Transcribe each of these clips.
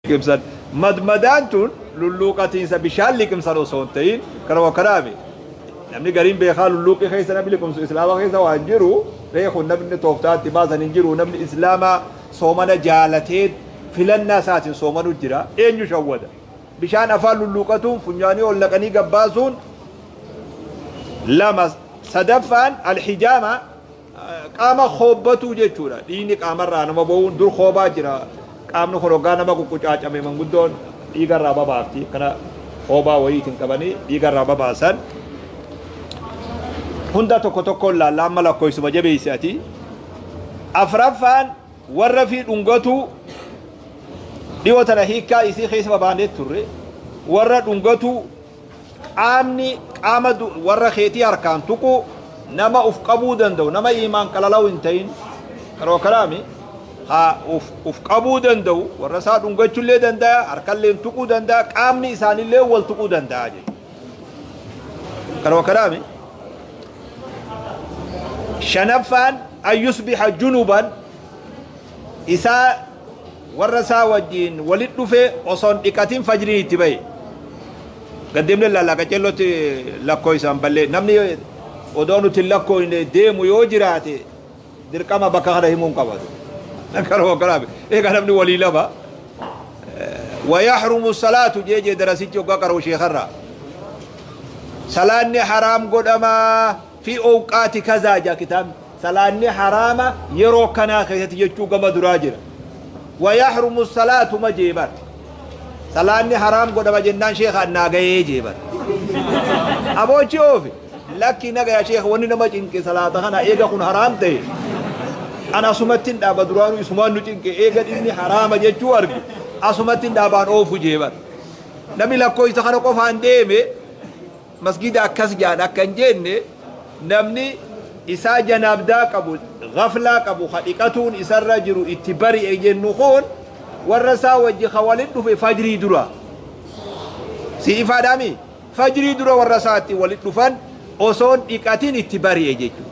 Liqimsan. Madmadaan tun lulluuqatiinsa bishaan liqimsan osoo hin ta'in kanuma kanaami. Namni gariin beekaa lulluuqii keessa namni liqimsu islaama keessa waan jiru beeku namni tooftaatti baasan hin jiru namni islaamaa soomana jaalatee filannaa isaatiin soomanu jira eenyu shawwada. Bishaan afaan lulluuqatuun funyaanii ol naqanii gabbaasuun lama sadaffaan alhijaama Qaama koobbatuu jechuudha. Dhiigni qaamarraa nama ba'uun dur koobaa jira. Qaamni kun hoggaa nama quqqucaacame manguddoon dhiigarraa babaafti. Kana koobaa wayiitiin qabanii dhiigarraa babaasan. Hunda tokko tokkoon laalla amma lakkoofsuma jabeessi ati. Afraffaan warra fi dhungatuu dhiyoo tana hiikkaa isii keessa babaanee turre. Warra dhungatuu Qaamni qaama warra keetii harkaan tuquu nama uf qabuu danda'u nama iimaan qalalawu hin ta'in karoo kalaami haa uf uf qabuu danda'u warra isaa dhungachullee danda'a harkalleen tuquu danda'a qaamni isaanillee wal tuquu danda'a jechuudha. Karoo kalaami shanaffaan an yusbiha junuban isaa warra isaa wajjiin walit dhufe osoo hin dhiqatin fajriin itti bahe. Gad deemnee ilaalla qaceellotti lakkooysaan ballee namni odoo nuti hin lakkooyne deemu yoo jiraate dirqama bakka kana himuu hin qabatu. Karoo kanaaf egaa namni walii lama wayahrumu salaatu jee jee darasichi hoggaa qara'u sheekarraa. Salaanni haraam godhamaa fi owqaati kazaa jaa kitaabni. Salaanni haraama yeroo kanaa keessatti jechuu gama duraa jira. Wayahrumu salaatu ma jee bar. Salaanni haraam godhama jennaan sheekha annaa gahee jee bar. Aboochi oofi. Lakki nagaya sheekha wanni nama cinqe salaata kana eega kun haraam ta'e. An asumatti hin dhaaba duraanuu isumaan nu cinqe eega inni haraama jechuu arge asumatti hin dhaabaan oofu jee bar. Namni lakkoofsa kana qofaan deeme Masgiida akkas ja'an akka hin jeenne namni isaa janaabdaa qabu ghaflaa qabu ka dhiqatuun isarra jiru itti bari'e jennu kun warra isaa wajji ka walin dhufe fajrii dura si ifaadhaami fajrii dura warra isaatti walin dhufan osoon dhiqatin itti bari'e jechuudha.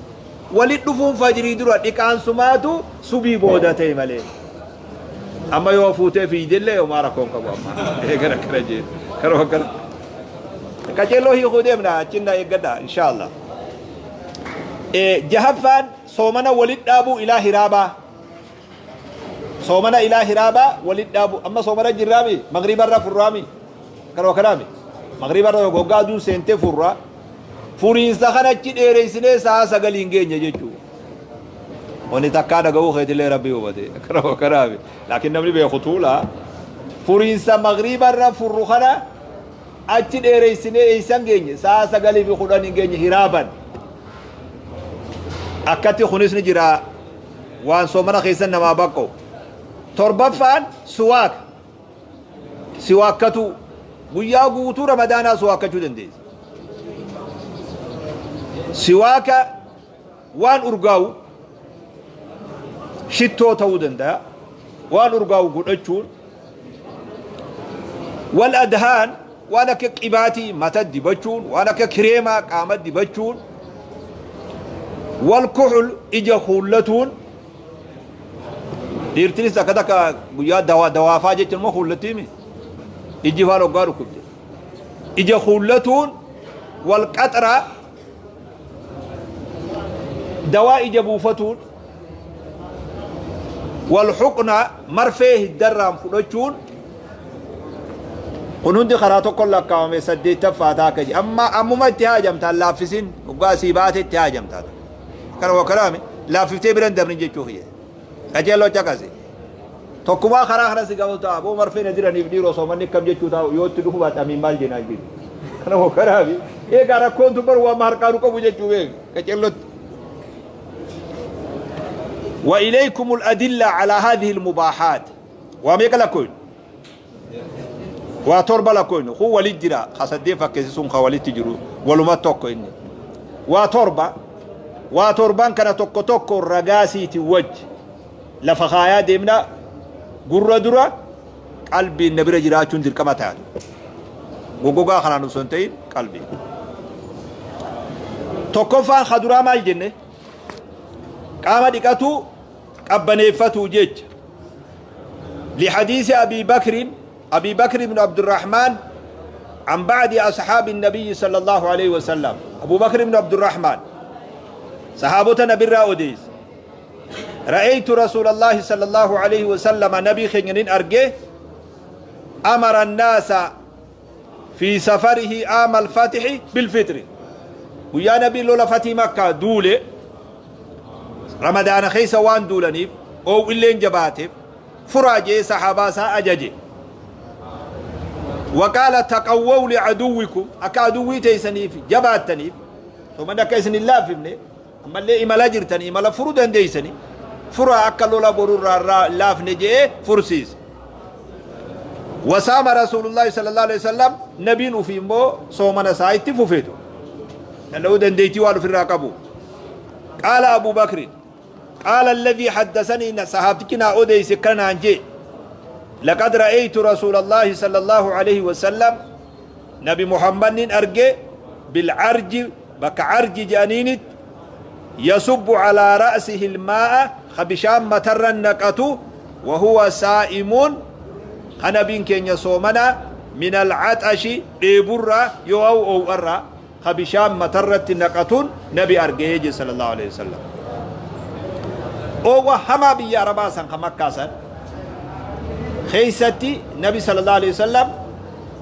Walin dhufuun fajrii dura dhiqaan sumaatu subii booda ta'e malee. Amma yoo fuutee fiidellee homaa rakkoon qabu amma. Eegana kana jee. Karuma kana. Qaceelloo hiikuu deemna achin na eeggadha inshaallah. Jahaffaan soomana walit dhaabuu ilaa hiraabaa. Soomana ilaa hiraabaa walit dhaabuu. Amma soomana jirraami magriibarra furraami. Karuma kanaami. Magriibarra goggaa aduun seentee furraa. Furiinsa kana achi dheereysinee sa'a sagaliin geenya jechuudha. Wani takkaa dhaga'uu keetillee rabbi hubate. Karuma kanaami. Laakiin namni beeku tuulaa. Furiinsa magriibarra furru kana achi dheereysinee eeysan geenye sa'a 9:10 hin geenye hiraaban. Akkatti kunis ni jira waan soomana keessan namaa baqqo. Torbaffaan suwaaka. Siwaakkatuu. Guyyaa guutuu ramadaanaa siwaakkachuu dandeessa. Siwaaka waan urgaa'u shittoo ta'uu danda'a. Waan urgaa'u godhachuun wal adhaan waan akka qibaatii mata dibachuun waan akka kireemaa qaama dibachuun wal kuxul ija kuullatuun dhiirtinis takka takka guyyaa dawaa dawaafaa jechuun immoo kuullattiimi ijji faan hoggaa dhukkubde ija kuullatuun wal qaxraa dawaa ija buufatuun wal huqna marfee hiddarraan fudhachuun kun hundi karaa tokkon lakkaawame saddeettaffaa ta'a akka jedhe amma ammuma itti haajamtaan laaffisin hoggaa sii baate itti haajamtaa kana waa karaami laaffiftee bira hin dabrin jechuu kiyya qajeeloo caqase Tokkumaa karaa kana si gaafatu ta'a aboo marfee na diraniif dhiiroo soomanni akkam jechuu ta'a yoo itti dhufu baate amiin maal jenaan jedhu. Kana hoo karaa fi eegaa rakkoon tun bar waan harkaa nu qabu jechuu beek qacellotti. وإليكم الأدلة على هذه المباحات وميك لكوين waa torba lakkoynu kun walit jira ka saddeen fakkeessi sun ka walitti jiru waluma tokko inni waa torba waa torban kana tokko tokko ragaa siiti wajji lafa kaayaa deemna gurra dura qalbiin na bira jiraachuun dirqama taatu goggogaa kanaan osoo hin ta'in qalbii tokkoffaan ka duraa maal jenne qaama dhiqatu qabbaneeffatu jecha lihadiisi abii bakrin أبي بكر بن عبد الرحمن عن بعض أصحاب النبي صلى الله عليه وسلم. أبو بكر بن عبد الرحمن صحابة نبي أوديس رأيت رسول الله صلى الله عليه وسلم نبي خنين أرجه أمر الناس في سفره عام الفتح بالفطر. ويا نبي لولا فتح مكة دولة رمضان خيسة وان دولني أو اللين جباتي فراجي صحابة أججي. وقال تقووا لعدوكم أكادوي تيسني في جباتني ثم نكيسني الله في ابني أما اللي إما لاجرتني إما لفرودن ديسني فرا أكلوا لبرور لاف نجي فرسيس. وسام رسول الله صلى الله عليه وسلم نبي في مو صومنا سايت فوفيتو لأنه دنديتي والو في الراقبو. قال أبو بكر قال الذي حدثني إن صحابتنا أوديس كان عنجي لقد رأيت رسول الله صلى الله عليه وسلم نبي محمد أرجي بالعرج بك عرج جانينت يصب على رأسه الماء خبشام متر النقط وهو سائم أنا بين كن يصومنا من العطش إبرة يو أو أرى خبشام مترت النقط نبي أرجي صلى الله عليه وسلم. أو هما بيا رباسا خمكاسا خيستي نبي صلى الله عليه وسلم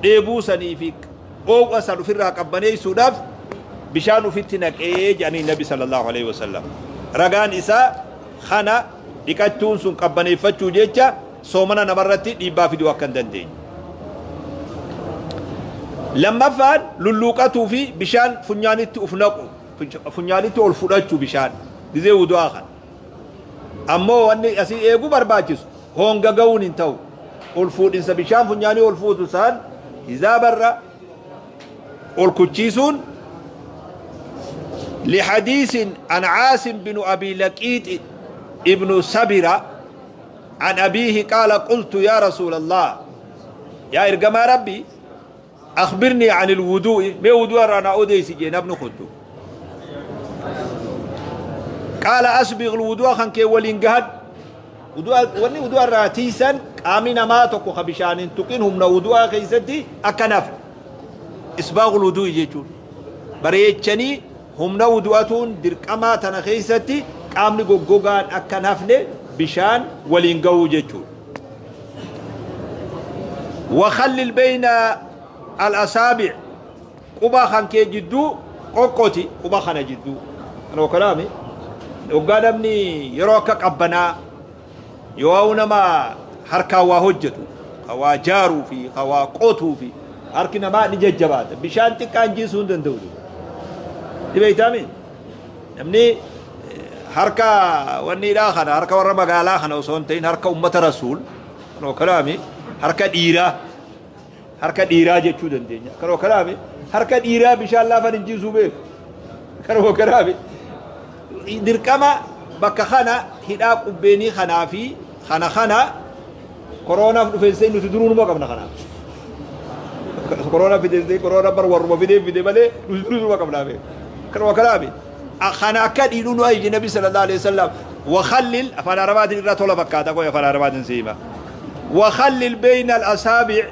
إبوسني فيك أو أسأل في الرقبني سوداف بشانو في التنك إيه يعني النبي صلى الله عليه وسلم رجان إسا خنا إكتون سن قبني فتشو جيتشا صومنا نمرتي ديبا في دوا كندندين. لما فان للوقاتو في بشان فنيانيت أفنقو فنيانيت ألفراتشو بشان دي ودوا خان. أما واني أسي إيجو برباجس هون جاون انتو ألفود إنسا بشان فنياني ألفود سان إذا برا ألكوتشيسون لحديث عن عاصم بن أبي لقيط ابن سبرة عن أبيه قال قلت يا رسول الله يا إرجما ربي أخبرني عن الوضوء ما وضوء رانا أوديس جينا ابن خدو. قال أسبغ الوضوء خنك ولينجهد وضوء وني وضوء راتيسا آمين ما تكو خبشان تقينهم وضوء خيستي أكنف إسباغ الوضوء يجون بريتشني هم وضوءتون دركما تنخيستي قامني غوغان أكنفني بشان ولينجو يجون. وخلل بين الأصابع قبا خانك جدو قوقتي قبا خان جدو أنا وكلامي وقالمني يروك قبنا يواونا ما حركة وهجته خوا جارو في خوا قوتو في حركنا ما نججبات بشان تكان جيسون دندودو تبي تامين نمني حركة وني لا خنا حركة ورا مقالا خنا وصونتين حركة أمة رسول أنا وكلامي حركة ديرة حركة ديرة جتشو دندين كانوا كلامي حركة ديرة بشان الله فنجيسو به كانوا كلامي دركما بك خنا هدا قبيني خنا في خنا خنا كورونا في فين تدرون ما قبل خنا كورونا في دي كورونا بر ورما في دي في دي بله تدرون ما قبل به كانوا كلامي خنا كد يلون أي النبي صلى الله عليه وسلم وخلل فانا ربات الرتولة بكاتا كوي فانا ربات نسيبا وخلل بين الأصابع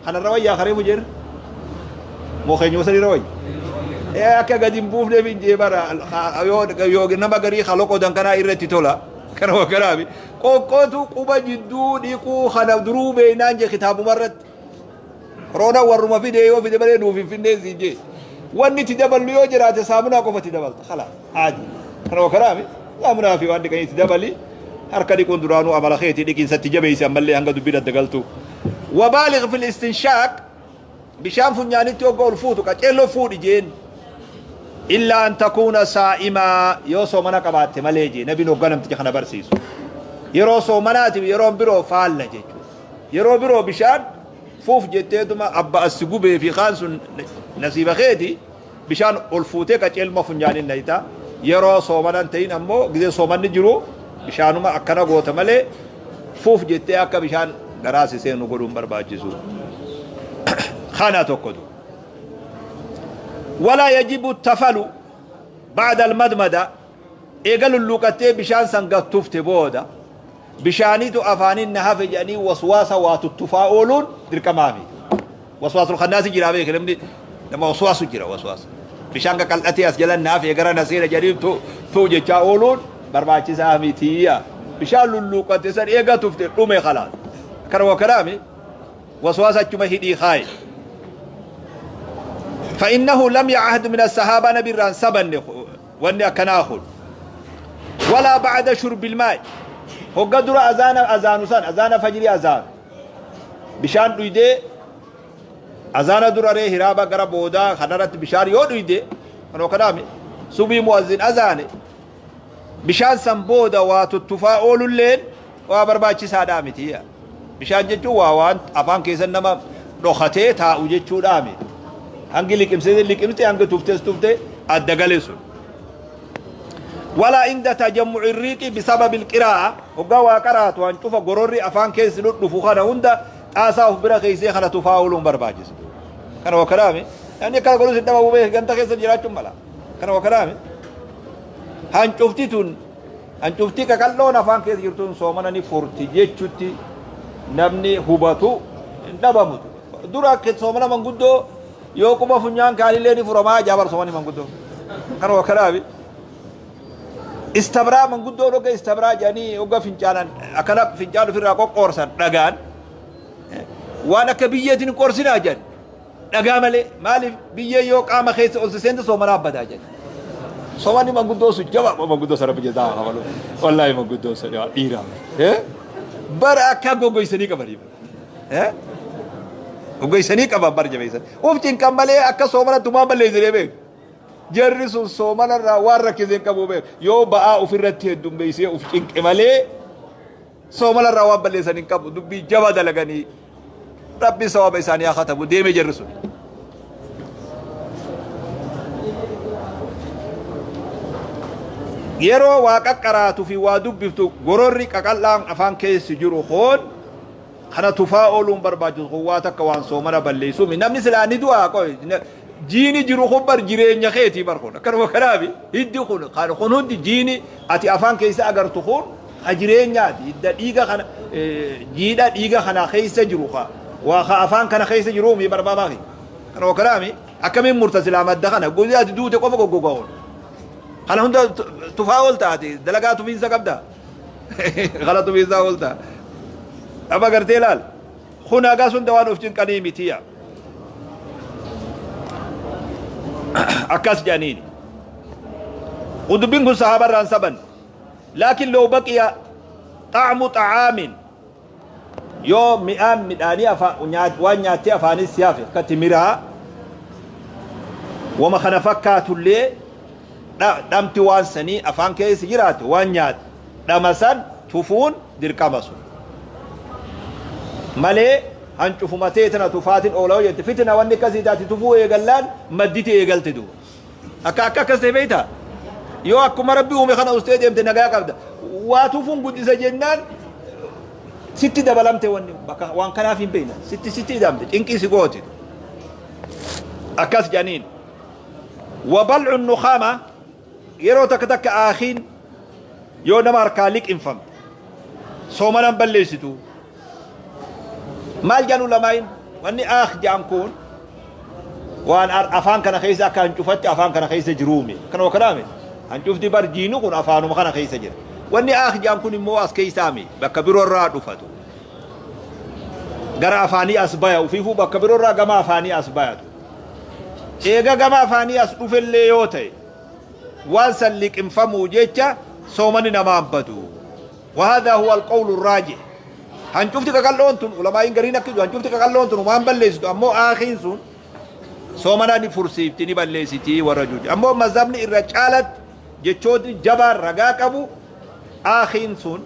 خنا الرواية خريم مجر مو خيني وصل الرواية akka gadi hin buufneef hin jee bara yoo nama garii kalaqoo kanaa irratti tola kanuma kanaafi qoqqootu quba jidduu dhiquu kana duruu beeynaan jee kitaabuma irratti koroona warruma fide yoo fide malee nuuf hin finnee siin jee wanni itti daballu yoo jiraate saamunaa qofa itti dabalta khala aadi kanuma kanaafi saamunaa fi waan dhiqanii itti dabali harka dhiquun duraanuu amala keetii dhiqiinsatti jabeeyse ammallee hanga dubbii daddagaltu وبالغ في الاستنشاق بشان فنيانتي وقول فوتو كاچلو فودي جين إلا أن تكون صائما يوسو منا قبات مليجي نبي نو غنم تجي خنا برسيسو يرو سو مناتي يرو برو فال جيجو يرو برو بشان فوف جتيتما أبا السقوبة في خانس نصيب خيتي بشان الفوتي كاچل ما فنجان نيتا يرو سو منا تين أمو غزي سو من جرو بشانو ما أكنا غوت ملي فوف جتي أكا بشان غراسي سينو غدوم برباجيسو خانا توكدو ولا يجب التفل بعد المدمدة إيقال اللوكتي بشان سنقطفت بودا Bishaanitu afaanin na hafe jedhanii waswaasa waa tuttufaa ooluun dirqamaa miti. Waswaasul khannaasi jira beeke, namni nama waswaasu jira. Waswaasa bishaan qaqal'atee as jalan na hafe gara na seena jedhanii tu jechaa ooluun barbaachisaa mitiya. Bishaan lulluuqate san eega tufte dhume, khalaas. Akkana waa kanaami waswaasa achuma hidhii kaaye. فإنه لم يعهد من الصحابة نبي ران سبن واني أكناخل ولا بعد شرب الماء. هو قدر أذان أذان سن أذان فجر أذان bishaan dhuydee azaana dura ree hiraaba gara boodaa kanarratti bishaan yoo dhuyde, kanoo kanaami subii mu'azzin azaane, bishaan san booda waa tuttufaa oolulleen waa barbaachisaadhaa miti. Bishaan jechuun waa waan afaan keessan nama dhokatee taa'u jechuudhaa miti. Hangi liqimsee liqimte, hangi tuftes tufte, adda gale sun. ولا عند تجمع الريق بسبب القراءة. Hoggaa waa qaraatu hancufa gororri afaan keessi dhufu kana hunda xaasaa of bira keessee kana tufaa ooluun barbaachisu. Kana waa kanaami namni akkana godhus hin dhabamu beek, ganta keessa jiraachuun mala. Kana waa kanaami hancufti tun, hancufti qaqal'oon afaan keessa jirtuun soomana ni furti jechutti namni hubatu hin dhabamutu. Dura akka soomana manguddoo yoo quba funyaan kaanillee ni furamaa jaabar soomani manguddoo. Kana waa kanaami istabraa manguddoon hogga istabraa jedhanii hogga fincaanan akkana fincaan ofirraa qoqqoorsan, dhagaan waan akka biyyeetiin hin qorsinaa jedhan, dhagaa malee. Maaliif? Biyyee yoo qaama keessa ol seente soomanaa badaa jedhan. Soomanni manguddoo sun jaba. Manguddoo sana biyya taa kafalu, wallaahi manguddoo sun dhiiraa bara akka goggoysanii qabanii goggoysanii qaban bar jabeessan uf cinqan malee akka soomana tumaan balleessinee beeku. Jarri sun soomana irraa waan rakkisee hin qabu beeku. Yoo ba'aa ofirratti heddummeessee uf cinqe malee soomana irraa waan balleessan hin qabu. Dubbii jaba dalaganii, Rabbi sawaaba isaanii haa katabu. Deeme jarri sun. Yeroo waa qaqqaraatuu fi waa dubbiftu gororri qaqal'aan afaan keessi jiru koon kana tufaa ooluun barbaachisu. Kun waa takka waan soomana balleessuumi. Namni silaa ni du'aa qoy jiini jiru kun bar jireenya keetii bar kun akkanuma. Kanaafi hiddi kun kan kun hundi jiini ati afaan keessa agartu kun ka jireenyaati. Hidda dhiiga kana, jiidha dhiiga kana keessa jiru, ka waa ka afaan kana keessa jiruumi barbaadaa fi kanuma. Kanaami akkamiin murta silaa madda kana? Guyyaa ati duute qofa goggogaa oolu. Kana hunda tufaa oolta. Ati dalagaa tufiinsa qabda, kana tufiinsaa oolta. Amma gartee laal, kun hagas hunda waan of cinqanii mitiya akkas jedhaniini. Dubbiin kun sahaabarraan saban. لكن لو بقي طعم طعام, yoo mi'aan midhaanii waan nyaattee afaanis si hafe, akka timiraa wama kana fakkaatullee, dhamti waan sanii afaan keessa jiraate, waan nyaate dhama san tufuun dirqama sun malee hancufumatee tana tufaatin oola yoo jette fitina. Wanni akkasii taate tufuu eegallaan madditi eegalte duuba. Akka akkas ta'e beektaa? Yoo akkuma Rabbi uume kana ustee deemte nagaa qabda. Waa tufuun guddisa jennaan sitti dabalamte. Wanni bakka waan kanaaf hin beekna sitti hidhamte, cinqii si gooti akkas jedhaniin. وبلع النخامة. Yeroo takka takka aakiin yoo nama harkaa liqinfamte soomanan balleessitu maal jedhan ulamaayin? Wanni aak jedhan kun waan afaan kana keessa akka hancufatti afaan kana keessa jiruumi. Kana kanaame hancufti bar jiinu kun afaanuma kana keessa jira. Wanni aak jedhan kun immoo as keessaami bakka biroorraa dhufatu gara afaanii as baya. Ufiifuu bakka biroorraa gama afaanii as bayatu. Eega gama afaanii as dhufellee yoo ta'e waan san liqinfamuu jecha soomani namaan badu. وهذا هو القول الراجح. Hancufti qaqal'oon tun, ulamaa'iin gariin akka jedhu, hancufti qaqal'oon tun waan balleessitu, ammoo aakiin sun soomana ni fursiifti, ni balleessiti warra juuji. Ammoo mazhabni irra caalatti jechootni jabaan ragaa qabu aakiin sun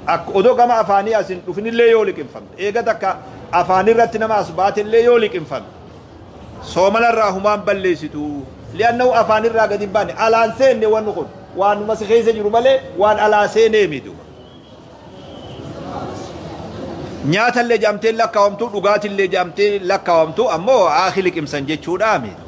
akka odoo gama afaanii as hin dhufinillee yoo liqinfamte, eega takka afaanirratti nama as baatellee yoo liqinfamte, soomana irraa humaan balleessitu. لأنه afaanirraa gadi hin baane, alaan seenne. Wanni kun waanuma si keessa jiru malee waan alaa seenee miti. Nyaatallee jedhamtee lakkaawamtu, dhugaatillee jedhamtee lakkaawamtu, ammoo aaki liqimsan jechuudha miti.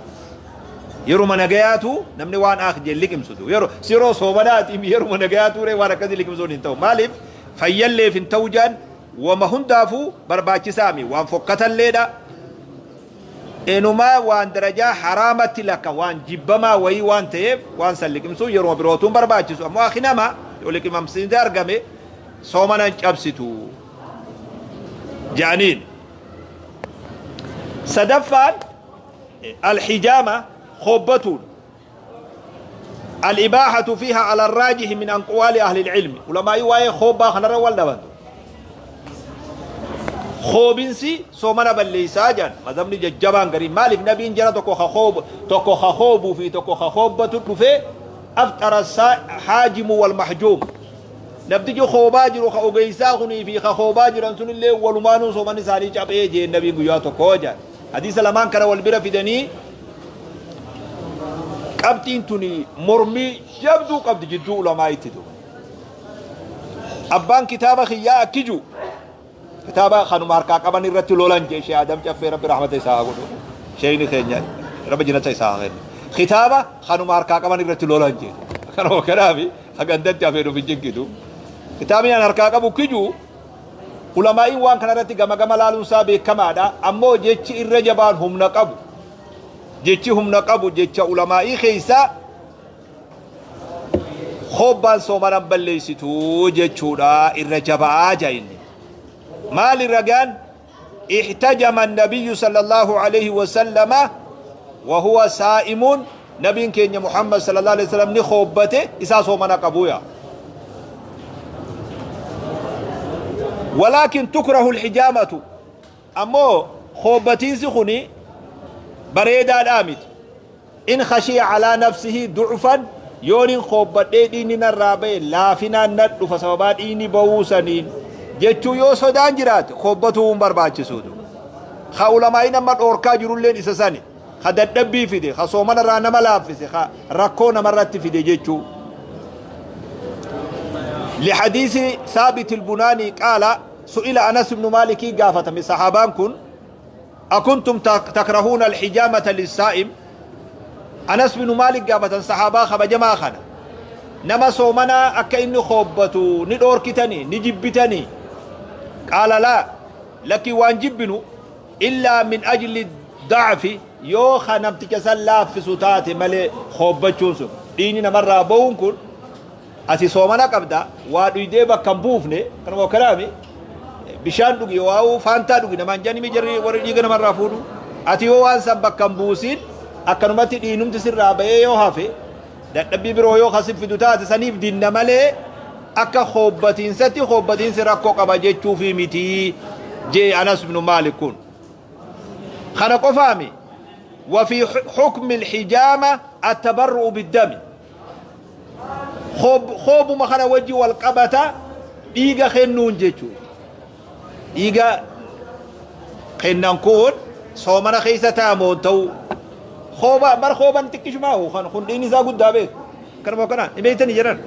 Yeruma nagayaatu namni waan aak jee liqimsutu yeroo siroo soomanaati. Yeruma nagayaatu ree waan akkasii liqimsuun hin ta'u. Maaliif? Fayyalleef hin ta'u jaan wama hundaafuu barbaachisaami waan fokkatalleedha. Inumaa waan darajaa haraamatti lakka waan jibbamaa wayii waan ta'eef waan san liqimsuu yeroo birootuun barbaachisu. Ammoo akhi nama yoo liqimamsiisee argame soomana hin cabsitu ja'aniin. Sadaffaan alhijaama khoobbatuun الإباحة فيها على الراجح من أقوال أهل العلم علماء واي خوبا خنرا والدبن خوبinsi soomana balleeysaa jedhan mazhabni jajjabaan garii maaliif nabiin jara tokko ka khoob tokko ka khoobuu fi tokko ka khoobbatu dhufee aftara haajimu wal mahjuum namtichi khoobaa jiru ka ogeeysaa kunii fi ka khoobaa jiran sunillee walumaanuu sooman isaanii caphee jeen nabiin guyyaa tokko jedhan hadiisa lamaan kana wal bira fidanii qabxiin tuni mormii jabduu qabdi jidduu ulamaa itti duuba abbaan kitaaba kiyyaa akki jiru Kitaaba kanuma harkaa qaban irratti lolan jee Shee Adam Caffee Rabbi rahmata isaa haa godhu. Sheeyni keenya Rabbi jannata isaa haa kennu. Kitaaba kanuma harkaa qaban irratti lolan jee. Kanuma kanaafi hagandatti hafee nuuf hin cinqitu. Kitaabni an harkaa qabu kiju ulamaa'iin waan kana irratti gama gama laaluun isaa beekamaadha. Ammoo jechi irra jabaan humna qabu. Jechi humna qabu jecha ulamaa'ii keessaa Khoobbaan soomana hin balleessitu jechuudha irra jaba'aa jaa inni. Maali ragaan? Ihtajama nabiyyu sallallahu alayhi wa sallama wa huwa saa'imuun nabiin keenya Muhammad sallallahu alayhi wa sallam ni khoobbate isaa soomana qabu yaa. Walaakin tukrahu alhijaamatu ammoo khoobbatiinsi kuni bareedaadhaa miti. In khashiya alaa nafsihi du'fan yoonin khoobbadhee dhiigni narraa bahe laafinaan na dhufa sababaa dhiigni bahuu saniin jechuu yoo sodaan jiraate khoobbatuu hin barbaachisuutu. Ka ulamaa'iin amma dhoorkaa jirulleen isa sani. Ka dadhabbii fide, ka soomanarraa nama laaffise, ka rakkoo namarratti fide jechuu. Lihadiisi Saabit al-Bunaanii qaala su'ila Anas ibnu Maalikii gaafatame sahaabaan kun Akuntum takrahuuna alhijaamata lissaa'im Anas binu Maalik gaafatan sahaabaa kabajamaa kana nama soomanaa akka inni khoobbatu ni dhoorkitanii ni jibbitanii qaala laa lakkii waan jibbinu illaa min ajli da'fi yoo ka namticha san laaffisu taate malee khoobbachuun sun dhiigni namarraa ba'uun kun Ati soomana qabda waa dhuydee bakka hin buufne kanuma kanaami bishaan dhugi waa'uu faantaa dhugi namaan jedhani jarri warri dhiiga namarraa fuudhu ati yoo waan san bakka hin buusin akkanumatti dhiinumti sirraa ba'ee yoo hafe dadhabbii biroo yoo kasi fidu taate saniif dinna malee akka khoobbatiinsatti khoobbatiinsi rakkoo qaba jechuufi miti jee Anas ibnu Maalik kun kana qofaami وفي حكم الحجامة التبرؤ بالدم Khoobuma kana wajji wal qabata dhiiga kennuun jechuudha. Dhiiga kennan kun soomana keessa taa'amoo ta'u khooba bar khooban xiqqishumaa kan kun dhiigni isaa guddaa beeku. Kanuma kana ni beektanii jedhan.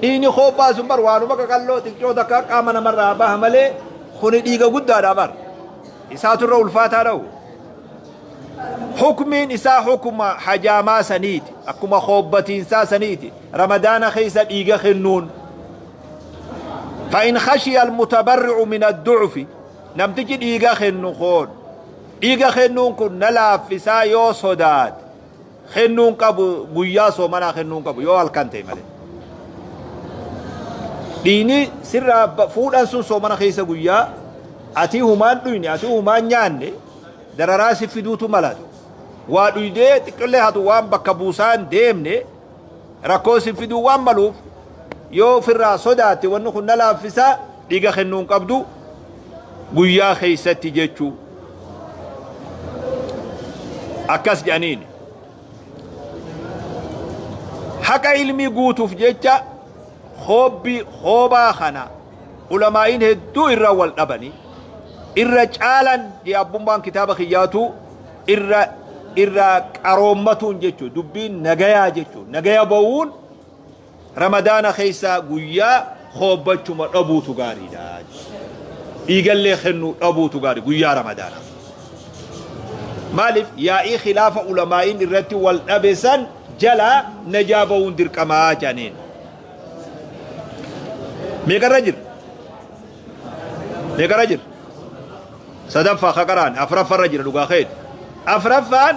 Dhiigni khoobbaa sun bar waanuma qaqalloo xiqqoo takka qaama namarraa baha malee kuni dhiiga guddaadha bar. Isaatu irra ulfaataa dha'u. Hukmiin isaa hukma hajaamaa saniiti, akkuma khoobbatiinsaa saniiti, Ramadaana keessa dhiiga kennuun. Fa in khashiya almutabarri'u min addu'fi, namtichi dhiiga kennu kun, dhiiga kennuun kun na laaffisaa yoo sodaate, kennuun qabu guyyaa soomanaa kennuun qabu yoo halkan ta'e malee. Dhiigni sirraa fuudhan sun soomana keessa guyyaa atii humaan dhuyne atii humaan nyaanne dararaa si fiduutu mala. Waa dhuydee xiqqillee hatu waan bakka buusaa hin deemne rakkoo si fiduu waan maluuf yoo ofirraa sodaatte wanni kun na laaffisa dhiiga kennuu hin qabdu guyyaa keessatti jechuu akkas jedhaniin. Haqa ilmii guutuuf jecha Khoobbi khoobaa kana ulamaa'iin hedduu irra wal dhabani. Irra caalan jee abbummaan kitaaba kiyyaatu irra irra qaroommatuun jechu dubbiin nagayaa jechu nagaya bawuun ramadaana keessa guyyaa khoobbachuma dhabuutu gaariidha. Dhiigallee kennuu dhabuutu gaarii guyyaa ramadaana. Maaliif yaa'ii khilaafa ulamaa'iin irratti wal dhabe san jalaa najaa bawuun dirqamaa jedhaniin. Meeqarra jira? Meeqarra jira? Sadaffaa ka qaraan afraffarra jira dhugaa keeti. Afraffaan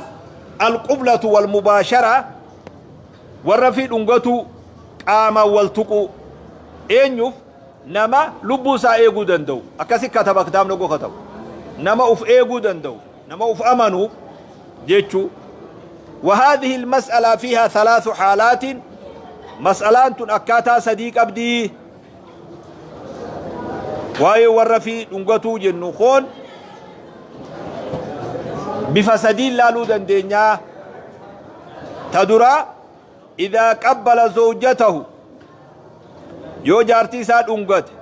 alqublatu wal mubaashara warra fi dhungatu qaamaan wal tuquu eenyuuf nama lubbuu isaa eeguu danda'u akkasi kataba kitaabni oguu katabu nama uf eeguu danda'u nama uf amanu jechuu. وهذه المسألة فيها ثلاث حالات مسألان تن أكاتا صديق أبدي waa'ee warra fi dhungatuu jennu kun bifa sadiin laaluu dandeenyaa. Ta duraa idaa qabbala zawjatahu yoo jaartii isaa dhungate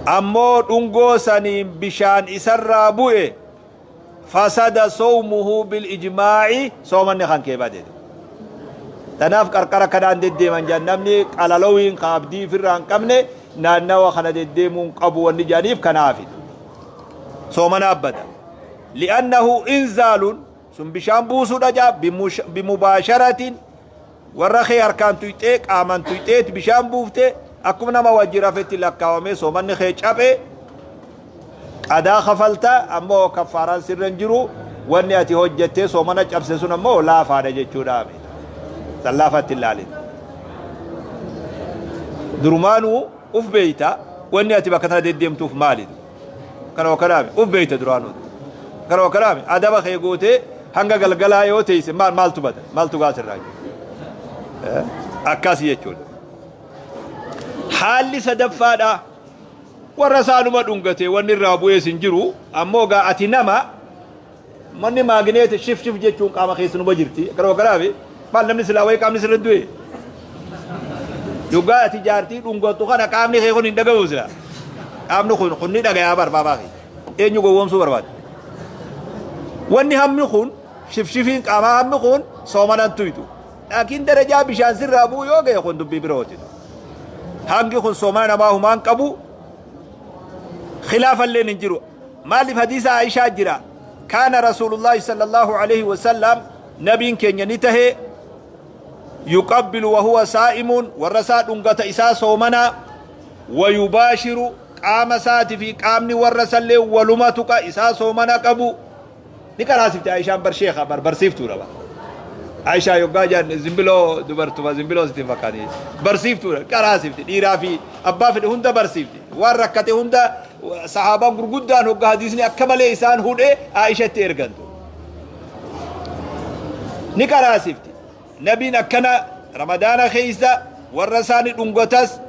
ammoo dhungoo saniin bishaan isarraa bu'e fasada sawmuhu bil ijmaa'i soomanni kan kee bade. Tanaaf qarqara kanaan deddeeman jedhan namni qalalowiin ka abdii ifirraa hin qabne naannawa kana deddeemuu hin qabu wanni jedhaniif kanaafi. Soomana abbada. Li'annahu inzaalun sun bishaan buusuudha jaa bimubaasharatiin warra kee harkaan tuyxee qaamaan tuyxeet bishaan buufte akkuma nama wajji rafetti lakkaawamee soomanni kee caphee qadaa kafalta ammoo kaffaaraan sirra hin jiru wanni ati hojjattee soomana cabse sun ammoo laafaadha jechuudha. San laafatti hin laalin. Durumaanuu uf beeyta wanni ati bakka tana deddeemtuuf maali? Kana wakkanaami uf beeyta duraanuu. Kana wakkanaami adaba kee gootee hanga galgalaa yoo teeyse maaltu bada maaltu gaasirraa jiru. Akkas jechuudha. Haalli sadaffaadha. Warra isaanuma dhungate wanni irraa bu'ees hin jiru. Ammoo gaa ati nama manni maagineeti shif shif jechuun qaama keessa numa jirti. Gara waggaraaf maal namni silaa wayii qaamni sirra du'e. Dhugaa ati jaartii dhungattu kana qaamni kee kun hin dhagahu silaa. Qaamni kun kun ni dhagayaa barbaabaa kee. Eenyu gowwoomsuu barbaada? Wanni hammi kun shifshifiin qaamaa hammi kun soomanan tuytu. Laakiin darajaa bishaan sirraa bu'u yoo ga'e kun dubbii birooti. Hangi kun soomana namaa humaan qabu khilaafalleen hin jiru. Maaliif hadiisa Aishaa jira. Kaana Rasuulullaahi sallallahu alaihi wasallam nabiin keenya ni tahe yuqabbilu wa huwa saa'imuun warra isaa dhungata isaa soomanaa wa yubaashiru qaama isaati fi qaamni warra isallee waluma tuqa isaa soomana qabu. Ni qaraasifte Aishaan bar sheekha bar barsiiftuudha bar. Aishaa yoggaa jaan zimbiloo dubartuma zimbiloo sitti hin fakkaate. Barsiiftuudha qaraasifte dhiiraa fi abbaa fedhe hunda barsiifte. Waan rakkate hunda sahaabaan gurguddaan hoggaa hadiisni akka malee isaan hudhe Aishatti ergantu. Ni qaraasifte. Nabiin akkana Ramadaana keessa warra isaa ni dhungatas,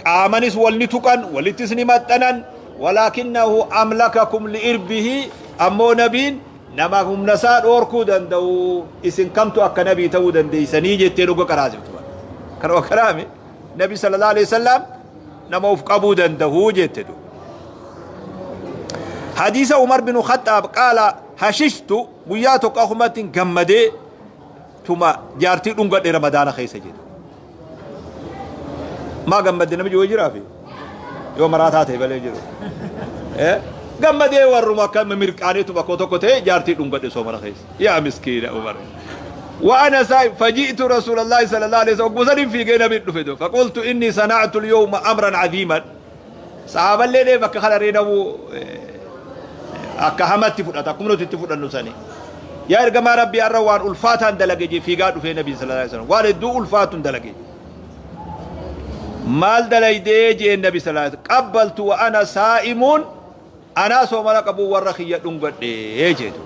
qaamanis wal ni tuqan, walittis ni maxxanan, walaakinnahu amlakakum li'irbihi ammoo nabiin nama humna isaa dhoorkuu danda'u isin kamtu akka nabii ta'uu dandeessanii jettee dhuga qaraasiftu. Kana wakkaraami nabi sallallahu alaihi wasallam nama of qabuu danda'u jette du. Hadiisa Umar bin Khaxaab qaala hashishtu guyyaa tokko akumattiin gammadee tuma jaartii dhungadhe ramadaana keessa jedhe. Maa gammadde namni jiru jiraafi yoo maraataa ta'e malee jiru. Gammadee warruma akka mirqaanee tuma koo tokko ta'e jaartii dhungadhe soomana keessa. Yaa miskiina Umar. وأنا سائم فجئت رسول الله صلى الله عليه وسلم وسلم في جينا من دفدو فقلت إني صنعت اليوم أمرا عظيما صحابة اللي بك خلا رينو akka hamatti fudhata akkuma nuti itti fudhannu sani. Yaa ergamaa Rabbii har'a waan ulfaataan dalage jee fiigaa dhufee Nabiin sallallahu alaihi wasallam waan hedduu ulfaatun dalage. Maal dalaydee jeen Nabi sallallahu alaihi wasallam qabbaltu wa ana saa'imuun anaa soomana qabuu warra kiyya dhungadhe jeetu.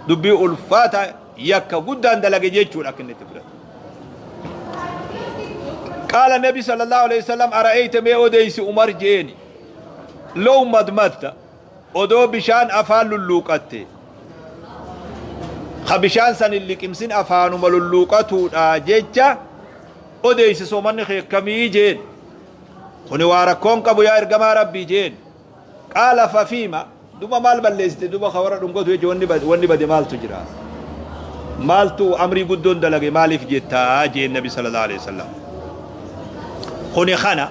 Dubbii ulfaataa yakka guddaan dalage jechuudha akka inni itti fudhatu. Qaala Nabi sallallahu alaihi wasallam ara'ayta mee odeysi Umar jeeni. Low madmatta Odoo bishaan afaan lulluuqatte, ka bishaan san hin liqimsin afaanuma lulluuqatuudha jecha odeeyse soomanni kee akkamii jeen. Kuni waa rakkoon qabu yaa ergamaa Rabbii jeen. Qaala fafiima duba maal balleessite duba ka warra dhungatu jecha wanni bade wanni bade maaltu jira. Maaltu amrii guddoon dalage maaliif jettaa jeen nabi sallallahu alaihi wasallam. Kuni kana.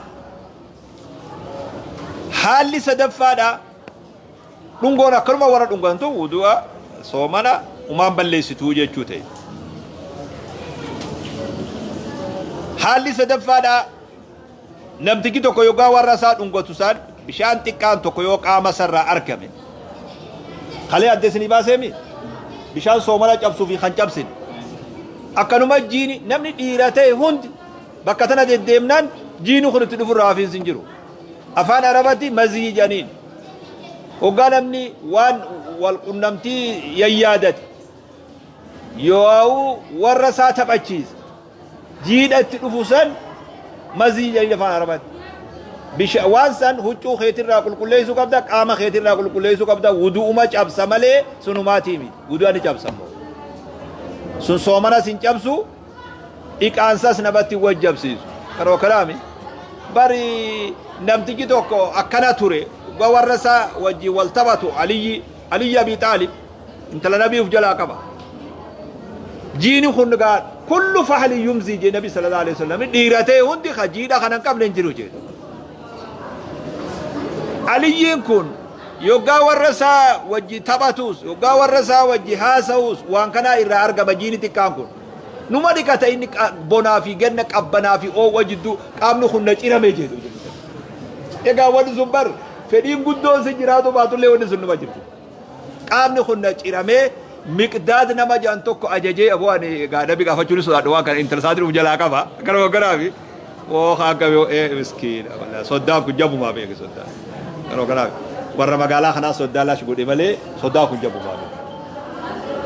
Haalli sadaffaadha dhungoon akkanuma warra dhungantu wudu'a soomana umaan balleessituu jechuu ta'e. Haalli sadaffaadha Namtichi tokko yoggaa warra isaa dhungatu san bishaan xiqqaan tokko yoo qaama isarraa argame. Kalee adda isinii baaseemi? Bishaan soomana cabsuu fi kan cabsine. Akkanuma jiini namni dhiira ta'e hundi bakka tana deddeemnaan jiini kun itti dhufurraa hafiinsi hin jiru. Afaan Arabatti mazii jedhaniin. Hoggaa namni waan wal qunnamtii yayyaadate yoo warra isaa taphachiise jiidha itti dhufu san mazii jedhanii afaan Arabaatti. Bisha waan san huccuu keetirraa qulqulleessuu qabda, qaama keetirraa qulqulleessuu qabda, wudu'uma cabsa malee sunumaatii miti. Wudu'a ni cabsa immoo. Sun soomanas hin cabsu, dhiqaansas namatti hin wajjabsiisu. Kanuma kanaami. Bari namtichi tokko akkana ture, warra isaa wajjin wal taphatu Aliyyi, Aliyyi Abii Xaalib. Intala nabii uf jalaa qaba. Jiini kun gaa kullu fahli yumzii jee nabi sallallahu alaihi wasallam dhiira ta'e hundi ka jiidha kana hin qabne hin jiru jee. Aliyyiin kun yoggaa warra isaa wajji taphatus yoggaa warra isaa wajji haasa'us waan kanaa irraa argama jiini xiqqaan kun. Numa dhiqata inni bonaa fi ganna qabbanaa fi oowwa jidduu qaamni kun na cirame jedhu. Egaa wanni sun bar fedhiin guddoon si jiraatu baatullee wanni sun numa jirti. Qaamni kun na ciramee Miqdaad nama jedhan tokko ajajee aboo ani egaa nabi gaafachuu ni sodaadha waan kana intala isaatiin of jalaa qaba kana hogganaa fi oo akka ee miskiina wallahi soddaan kun jabumaa beeke soddaan kana hogganaa fi warra magaalaa kanaa soddaa lash godhe malee soddaan kun jabumaa beeke.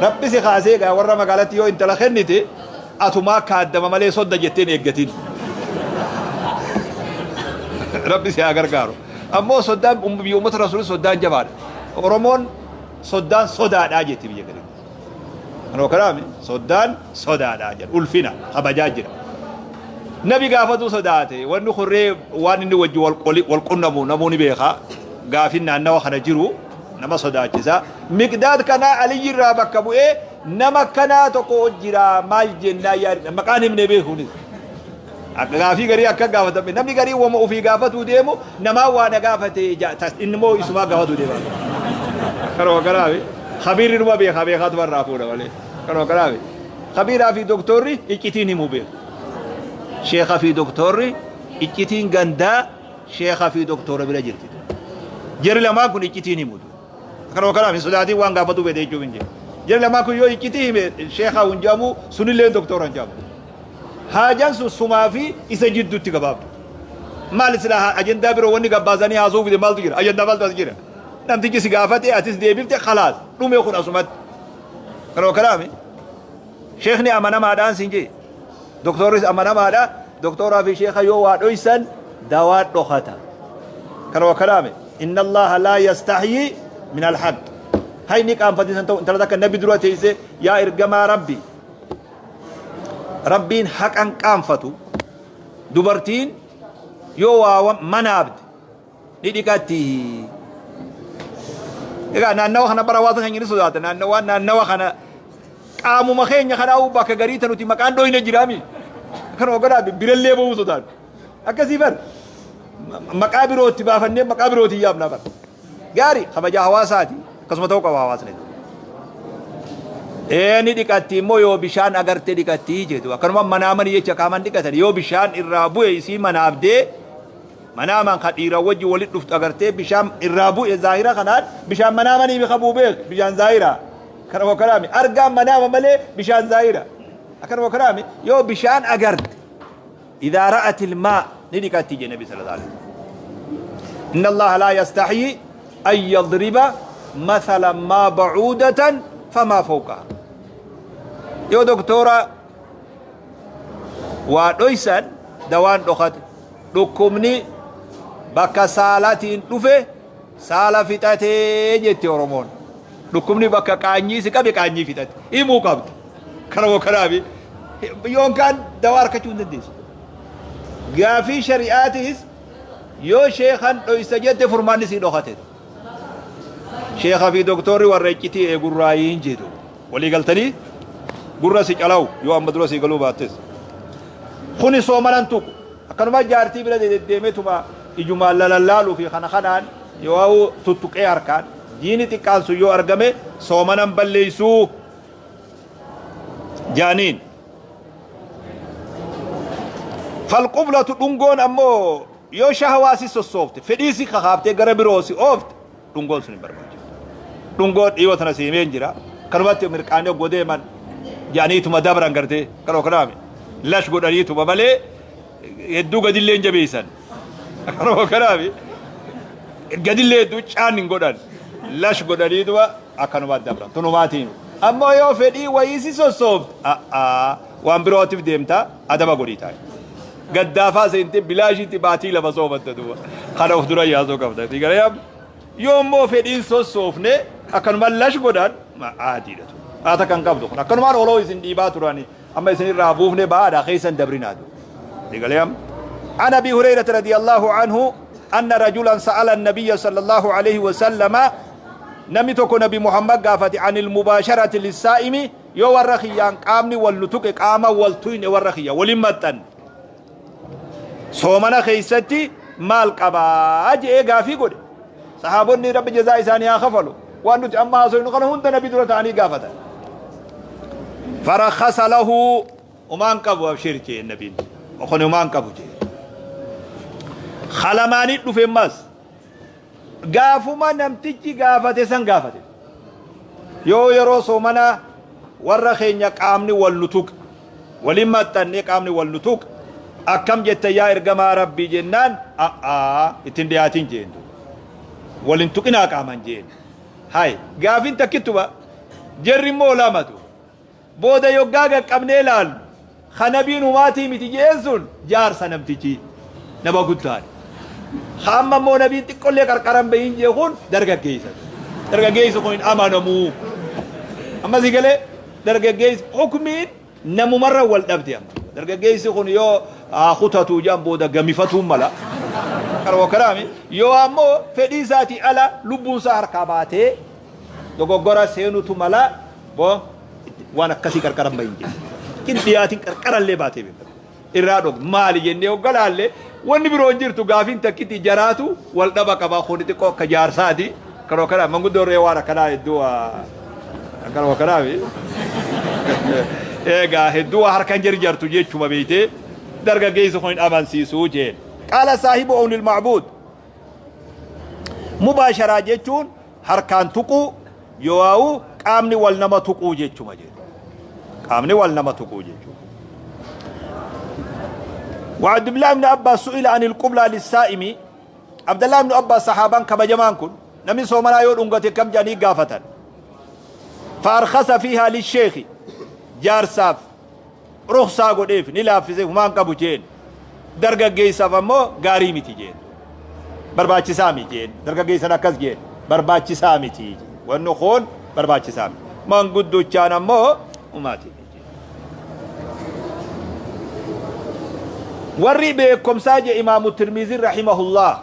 Rabbi si kaasee egaa warra magaalatti yoo intala kennite atumaa kaaddama malee sodda jetteen eeggatin. Rabbi si haa gargaaru. Ammoo soddaan biyya uummata rasuulii soddaan jabaadha. Oromoon soddaan sodaadhaa jetti biyya gariitti. Kanuma kanaami soddaan sodaadhaa jedha. Ulfina kabajaa jira. Nabi gaafatuu sodaate wanni kurree waan inni wajji wal qunnamu namuu ni beeka. Gaafin naannawa kana jiru nama sodaachisa. Miqdaad kanaa Aliyyi irraa bakka bu'ee nama kanaa tokko jira maal jennaa yaadna maqaan himnee beekuunis. Akka gaafii garii akka gaafatame namni garii wama ofii gaafatuu deemu namaa waa na gaafate inni immoo isumaa gaafatuu deema. Kanuma kanaafi khabiirri numa beekaa beekaatuma irraa fuudha malee. Kanuma kanaafi khabiiraa fi doktorri iccitiin himuu beeku. Sheekha fi doktorri iccitiin gandaa sheekha fi doktora bira jirti. Jarri lamaan kun iccitiin himu. Kanuma kanaaf hin sodaatiin waan gaafatuu fedhe jechuuf hin jiru. Jarri lamaan kun yoo iccitii hime sheekha hin jedhamu sunillee doktora hin jedhamu. Haajaan sun sumaa fi isa jidduutti gabaabdu. Maali silaa ajandaa biroo wanni gabbaasanii haasa'uu fide maaltu jira? Ajandaa maaltu as jira? Namtichi si gaafate atis deebifte khalaas dhume kun asumatti. Kanuma kanaami sheekni amanamaadhaan siin jee doktorris amanamaadha doktooraa fi sheeka yoo waa dhoysan dawaa dhokata. Kanuma kanaami inna Allaha laa yastahyii min alhaq. Hayni qaanfatiisan ta'u intala takka nabi dura teessee yaa ergamaa rabbi Rabbiin haqan qaanfatu dubartiin yoo waa manaabde ni dhiqatti. Egaa naannawa kana bara hawaasa keenya ni sodaata. Naannawa naannawa kana qaamuma keenya kanaa bakka garii ta nuti maqaan dhoyne jiraami. Kanuma godhaa birallee bahuu sodaatu. Akkasii bar maqaa birootti baafannee maqaa birootiin yaamna bar. Gaari kabajaa hawaasaati. Akkasuma ta'uu qaba hawaasni. Ee ni dhiqatti immoo yoo bishaan agarte dhiqatti jedhu. Akkanuma manaamanii jecha qaamaan dhiqatan yoo bishaan irraa bu'e isii manaabdee manaamaan ka dhiira wajji walitti dhuftu agartee bishaan irraa bu'e zaahira kanaan bishaan manaamanii bi qabuu beek bishaan zaahira. Kanuma kanaami argaan manaama malee bishaan zaahira. Akkanuma kanaami yoo bishaan agarte Idaa ra'atil maa ni dhiqatti jedhe Nabi sallallahu alaihi wasallam. Inna Allaha laa yastahyii an yadriba mathalan maa ba'uudatan famaa fawqaha. Yoo doktoora waa dhoysan dawaan dhokate dhukkubni bakka saalatiin dhufe saala fixatee jetti Oromoon. Dhukkubni bakka qaanyii si qabe qaanyii fixate. Himuu qabda. Kanuma kanaafi yookaan dawaa argachuu hin dandeessu. Gaafii shari'aatiis yoo sheekan dhoysa jette furmaanni sii dhokate. Sheeka fi doktorri warra iccitii eegurraayii hin jedhu. Walii galtanii gurra si calawu yoo amma dura sii galuu baattes. Kuni soomanan tuqu. Akkanuma jaartii bira deddeemeetuma ijumaan lalallaaluu fi kana kanaan yoo tuttuqee harkaan jiini xiqqaan sun yoo argame soomanan balleessuu. jaaniin. Falqublatu dhungoon ammoo Yoo shahwaa si sossoofte, fedhii si kakaaftee gara biroo si oofte, dhungoon sun hin barbaachiftu. Dhungoon dhiyoo tana si himeen jira. Kanumatti mirqaanii oggoo deeman jedhaniituma dabran gartee kanoo kanaami. Lash godhaniituma malee hedduu gadillee hin jabeessan. Kanoo kanaami gadillee hedduu caan hin godhan. Lash godhaniituma akkanumatti dabran. Tunumaatiin. Ammoo yoo fedhii wayii si sossoofte a'aa waan birootiif deemta adaba godhii taa'i. Gaddaafaa seentee bilaashiitti baatii lama soomatta duuba. Kana of dura yaasuu qabda. Si galee amma? Yoo immoo fedhiin sossoofne akkanuma lash godhan aadiidha tun. Haata kan qabdu kun akkanumaan oloo isin dhiibaa turani amma isin irraa buufne ba'aadha keessan dabrinaa duuba. Si galee amma? عن أبي هريرة رضي الله عنه أن رجلا سأل النبي صلى الله عليه وسلم نمي تكو نبي محمد قافت عن المباشرة للسائم Yoo warra kiyyaan qaamni wal nu tuqe qaama wal tuyne warra kiyya walin maxxanne soomana keessatti maal qabaa je'ee gaafii godhe. Sahaabonni Rabbi jazaa isaanii haa kafalu. Waan nuti amma haasoynu kana hunda nabi dura ta'anii gaafatan. Farakhasa lahu umaan qabu abshir jee nabiin. Kun umaan qabu jee. Kalamaanii dhufe mas Gaafuma namtichi gaafate san gaafate. Yoo yeroo soomanaa warra keenya qaamni wal nu tuqe, waliin maxxannee qaamni wal nu tuqe, akkam jetta yaa ergamaa Rabbii jennaan a'aa itti hin dhiyaatin jeen duuba. Wal hin tuqinaa qaaman jeen. Hay gaafin takkittuma jerri immoo lamatu. Booda yoggaa qaqqabnee laallu ka nabiin humaatii miti je'een sun jaarsa namtichi nama guddaadha. Ka amma immoo nabiin xiqqollee qarqara hin bahin je'e kun dargaggeessa. Dargaggeessi kun hin amanamu. Amma si galee dargaggeessi hukmiin namumarra wal dhabde amma. Dargaggeessi kun yoo haa kutatuu jedhan booda gamifatuun mala. Qaroo karaami yoo ammoo fedhii isaatii ala lubbuun isaa harkaa baatee dogoggora seenutu mala Boo waan akkasii qarqara hin bahin jedhe. Kin dhiyaatin qarqara illee baatee beekama. Irraa dhog maali jennee hogga laalle wanni biroo hin jirtu gaafiin takkitti jaraatu wal dhaba qaba kuni xiqqoo akka jaarsaati. Kanoo kana manguddoo ree waan akkanaa hedduu kanoo kanaafi. Eegaa hedduu waa harkan jarjartu jechuma beeytee dargaggeessi kun hin amansiisuu jeen. Qaala saahibu ownil macbuud. Mubaasharaa jechuun harkaan tuquu yooauu qaamni wal nama tuquu jechuma jedhu. Qaamni wal nama tuquu jechuudha. وعبد الله بن عباس سئل عن القبلة للسائم عبد الله بن عباس صحابان كبجمان كن نمي صومنا يو دونغتي كم جاني غافتا فأرخص فيها للشيخ جارساف rukhsaa godheef ni laaffise humaan qabu jeen dargaggeessaaf ammoo gaarii miti jeen barbaachisaa miti jeen dargaggeessan akkas jeen barbaachisaa miti wanni kun barbaachisaa miti manguddochaan ammoo humaati miti warri beekomsaa je imaamu tirmiziin rahimahullah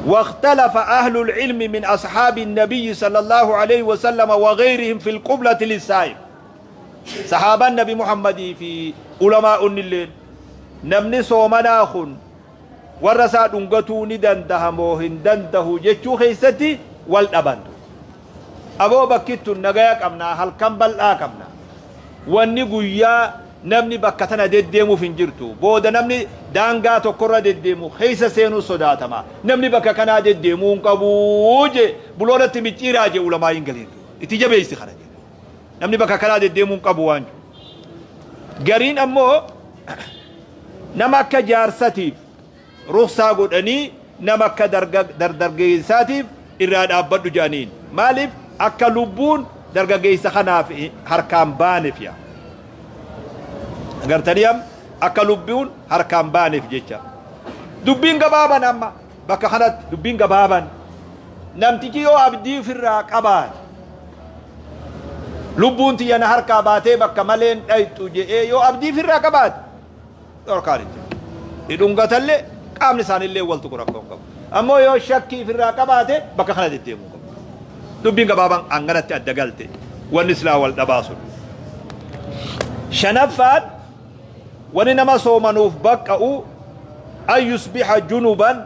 واختلف أهل العلم من أصحاب النبي صلى الله عليه وسلم وغيرهم في القبلة للسائم Sahaabaan Nabi Muhammadii fi ulamaa'onnilleen namni soomanaa kun warra isaa dhungatuu ni dandaha moo hin dandahu jechuu keessatti wal dhaban. Aboo bakki tun nagaya qabna, halkan bal'aa qabna. Wanni guyyaa namni bakka tana deddeemuuf hin jirtu. Booda namni daangaa tokkorra deddeemu keessa seenuu sodaatama. Namni bakka kanaa deddeemuu hin qabu jee buloonatti micciiraa jee ulamaa'iin galiin. Itti jabeessi kana jee. Namni bakka kanaa deddeemuu hin qabu waan jiru. Gariin ammoo nama akka jaarsatiif ruksaa godhanii nama akka dargaggeessaatiif irraa dhaabbadhu jedhaniin. Maaliif akka lubbuun dargaggeessa kanaaf harkaan baaneef yaa. Agartanii amma akka lubbuun harkaan baaneef jecha. Dubbiin gabaaban amma bakka kanatti dubbiin gabaaban namtichi yoo abdii ofirraa qabaate Lubbuun tiyya na harkaa baatee bakka maleen dhayxu je'ee yoo abdii ifirraa qabaate dhorkaan hin jiru. Ni dhungatallee qaamni isaanillee wal tuqu rakkoo hin qabu. Ammoo yoo shakkii ifirraa qabaate bakka kana deddeemuu qabu. Dubbiin gabaabaan hanganatti adda galte wanni silaa wal dhabaa sun. Shanaffaan wani nama soomanuuf baqqa'u an yusbiha junuban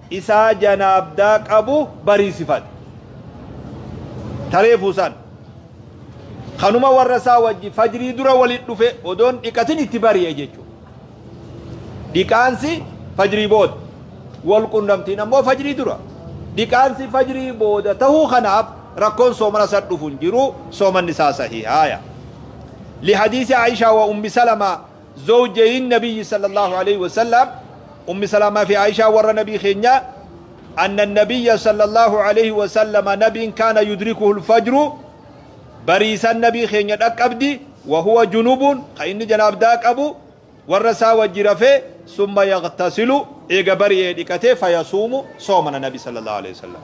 isaa janaabdaa qabu bariisifate. Ta reefuu san. Kanuma warra isaa wajji fajrii dura walit dhufe odoon dhiqatin itti bari'e jechuudha. Dhiqaansi Fajrii booda. Wal qunnamtiin ammoo fajrii dura. Dhiqaansi fajrii booda tahuu kanaaf rakkoon soomana san dhufu hin jiru, soomanni isaa sahiihaaya. Lihadiisi Aishaa wa Ummi Salamaa zawjayin nabiyyi sallallahu alaihi wasallam, Ummi Salamaa fi Aishaa warra nabii keenyaa, anna nabiyya sallallahu alaihi wasallama, nabiin, kaana yudrikuhu alfajru, bariisan nabii keenya dhaqqabdi, wa huwa junubun, ka inni janaabdaa qabu, warra isaa wajji rafee, summa yagtasilu, eega bari'ee dhiqatee, fayasuumu, soomana nabi sallallahu alaihi wasallam.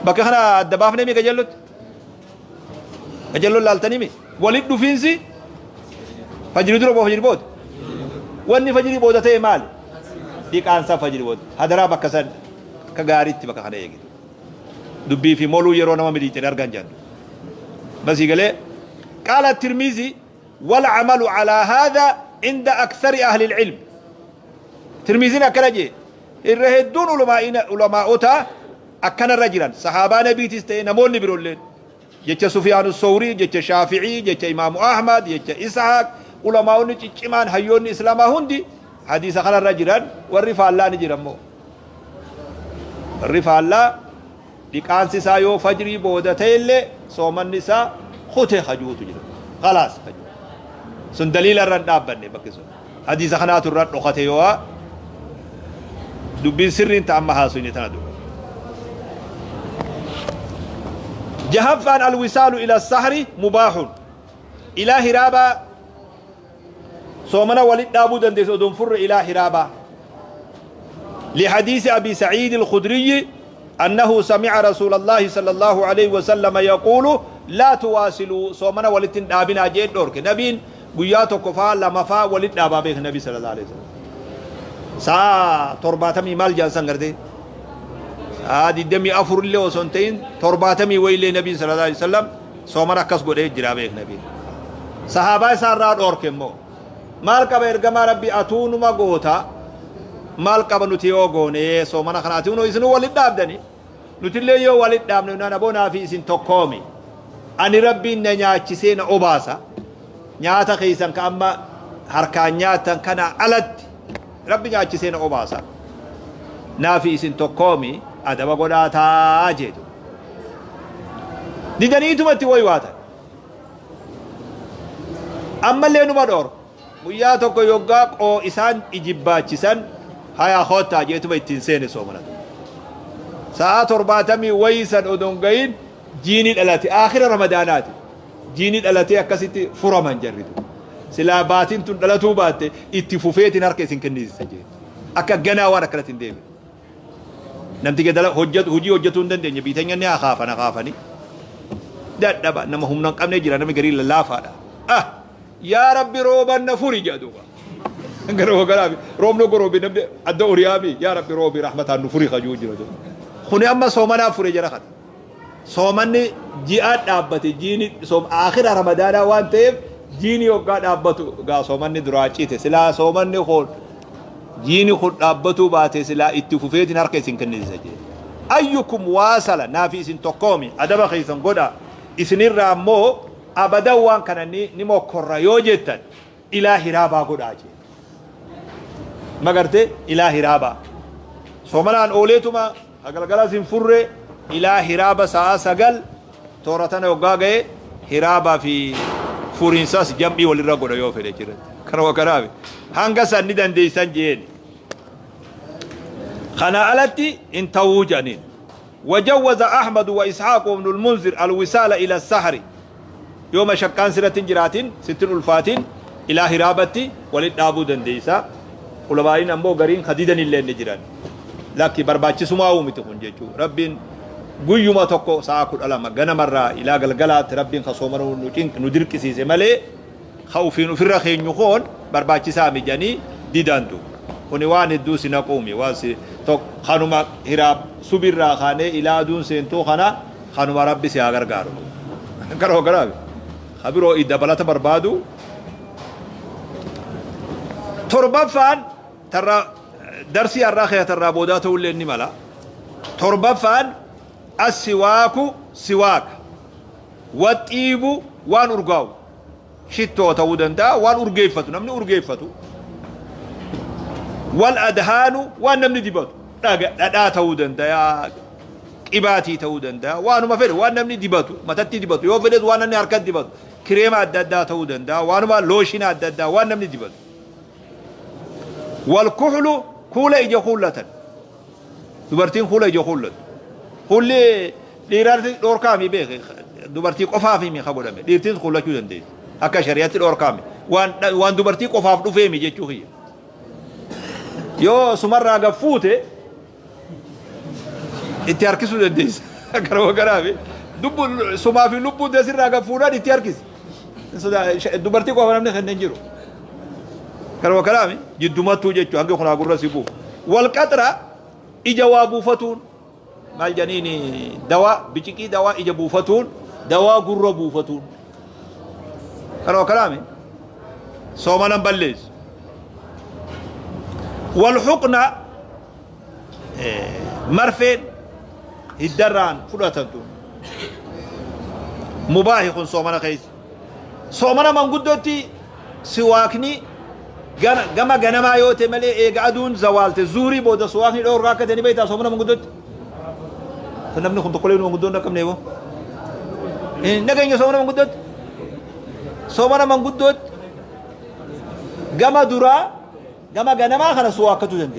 Bakka kana adda baafnee mi qajeellotti qajeelloon laaltanii mi walit dhufiinsi fajrii dura moo fajrii booda? Wanni fajrii booda ta'e maali? Dhiqaansa fajrii booda. Hadaraa, bakka san akka gaariitti bakka kana eegitu. Dubbii fi moluu yeroo nama miliixeen argan jedhu masii galee. Qaala Tirmiizii: والعمل على هذا عند أكثر أهل العلم. Tirmiziin akkana jee, irra hedduun ulamaa'ota akkanarra jiran, sahaabaa nabiitis ta'e namoonni biroolleen, jecha Sufyaanu Sowrii, jecha Shaafi'ii, jecha Imaamu Ahmad, jecha Ishaaq, ulamaa'onni ciccimaan hayyoonni Islaamaa hundi hadiisa kanarra jiran. Warri faallaa ni jiran moo? Warri faallaa dhiqaansi isaa yoo fajrii booda ta'ellee soomanni isaa kute hajuutu jira. Khalaas, hajuu sun daliila irra hin dhaabbanne. Bakki sun hadiisa kanaatu irra dhokate. Yoo dubbiin sirriin ta amma haasofne tana dura. Jahaffaan: الوصال إلى السحر مباح. Ilaa hiraabaa soomana walit dhaabuu dandeessu odoon furre ilaa hiraabaa. لحديث أبي سعيد الخدري أنه سمع رسول الله صلى الله عليه وسلم يقول: لا تواصلوا. Soomana walitti hin dhaabinaa jee dhorke nabiin. Guyyaa tokko faa lama faa walit dhaabaa beek nabi صلى الله عليه وسلم. Sa'a 70 maal jaan san gartee, sa'a 24 illee osoo hin ta'in 70 wayillee nabiin صلى الله عليه وسلم soomana akkas godhee jira beek nabiin. Sahaabaa isaa irraa dhoorke immoo. Maal qaba ergamaa Rabbi, atuunuma goota, maal qaba nuti yoo goone soomana kana? Atiunoo isinuu walit dhaabdani, nutillee yoo walit dhaabne naan aboonaa fi isin tokkoomi. Ani Rabbiin na nyaachisee na obaasa. Nyaata keessan ka amma harkaan nyaatan kana alatti Rabbi nyaachisee na obaasa. Naa fi isin tokkoomi, adaba godhaataa jeetu. Didaniitumatti wayi waatan. Ammallee numa dhoor. Guyyaa tokko yoggaa qoo isaan ijibbaachisan, hayaa koottaa jeetuma ittiin seene soomanatu. Sa'a 70 wayii san odoon gahin jiini dhalate, aakhira Ramadaanaati. Jiini dhalatee akkasitti furaman jarritu. Silaa baatiin tun dhalatuu baatte itti fufeetiin harka isin kennisiisa jee. Akka ganaa waan akkanatti hin deemne. Namti gadala hojjetu, hojii hojjetuu hin dandeenye, biitanya ni akaafan akaafanii. Dadhaba nama humna hin qabne jira, namni garii lallaafaadha. Ah, yaa Rabbi, rooban na furi jedha duuba. Gara garaa roobni goroobi, namni adda oriyaami, yaa Rabbi, roobi rahmataan nu furi kajuu jira duuba. Kuni amma soomanaaf fure jara kana. Soomanni ji'a dhaabbate, jiini soom aakhira Ramadaanaa waan ta'eef, jiini yoggaa dhaabbatu gaa soomanni duraa cite. Silaa soomanni kun jiini kun dhaabbatuu baate silaa itti fufeetiin harka isin kennisiisa jee. أيكم واصل, naafi isin tokkoomi, adaba keessan godha. Isinirraa ammoo abadan waan kana ni mokkorra yoo jettan ilaa hiraabaa godhaa jee. Magarte ilaa hiraabaa. Soomanaan ooleetuma galgalas hin furre, ilaa hiraaba sa'a 9 toora tana yoggaa ga'e hiraabaa fi furiinsas jam'ii walirra godha yoo fedhe jiratti. Kanuma kanaaf hanga san ni dandeessan jeen. Kana alatti hin ta'uu jedhaniin. وجوز أحمد وإسحاق وابن المنذر الوصال إلى السحر. Yoo mashaqqaan sirratti hin jiraatin, sittin ulfaatin, ilaa hiraabatti walit dhaabuu dandeessa. Ulamaa'iin ammoo gariin kadidan illee ni jiran. Lakki, barbaachisumaa miti kun jechuu. Rabbiin guyyuma tokko sa'a 12 ganamarraa ilaa galgalaatti Rabbiin ka soomana nu cinq nu dirqisiise malee ka ufiin ufirra keenyu koon barbaachisaa mijanii didantu. Kuni waan hedduu si naquumi, waan si kanuma hiraab subirraa kaanee ilaa aduun seentuu kana kanuma Rabbi si haa gargaaru. Karoo garaabi. Kabiroo dabalata barbaadu. Torbaffaan tarra darsii har'aa kee tarraa boodaa ta'ullee ni mala. Torbaffaan: السواك, siwaaka, والطيب, waan urgaa'u, shittoo ta'uu danda'a, waan urgeeffatu, namni urgeeffatu. Wal adhaanu waan namni dibatu dhadhaa ta'uu danda'a, qibaatii ta'uu danda'a, waanuma fedhe waan namni dibatu matatti dibatu yoo fedhes waan namni harkatti dibatu kireema adda addaa ta'uu danda'a, waanuma looshina adda addaa waan namni dibatu. Wal kuhlu kuula ija kuullatan. Dubartiin kuula ija kuullatu. Kuulli dhiiraatti dhoorkaami beeke dubartii qofaaf mi ka godhame dhiirtiis kuullachuu dandeessi. Akka shari'aatti dhoorkaami. Waan dubartii qofaaf dhufeemi jechuu kiyya. Yoo sumarraa gad fuute itti harkisuu dandeessa. Garuu garaafi dubbu sumaa fi lubbuun sirraa gad fuudhaan itti harkisi. Dubartii qofa namni kenne hin jiru. Garuu kanaami jiddumattuu jechuun hangi kunaa gurra si buufu. Wal qaxra ija waa buufatuun maal janiini dawaa biciqii dawaa ija buufatuun dawaa gurra buufatuun. Garuu kanaami soomanan balleessu. Wal huqna marfeen hiddarraan fudhatantu mubaahi kun soomana keessa. Soomana manguddootti siwaakni gama ganamaa yoo ta'e malee eega aduun zawaalte zuurii booda siwaakni dhoorgaa akka ta'e ni beektaa soomana manguddootti. Namni kun tokkollee manguddoon akka qabne boo. Nageenya soomana manguddootti. Soomana manguddootti gama duraa gama ganamaa kana siwaakkatu dandeenya.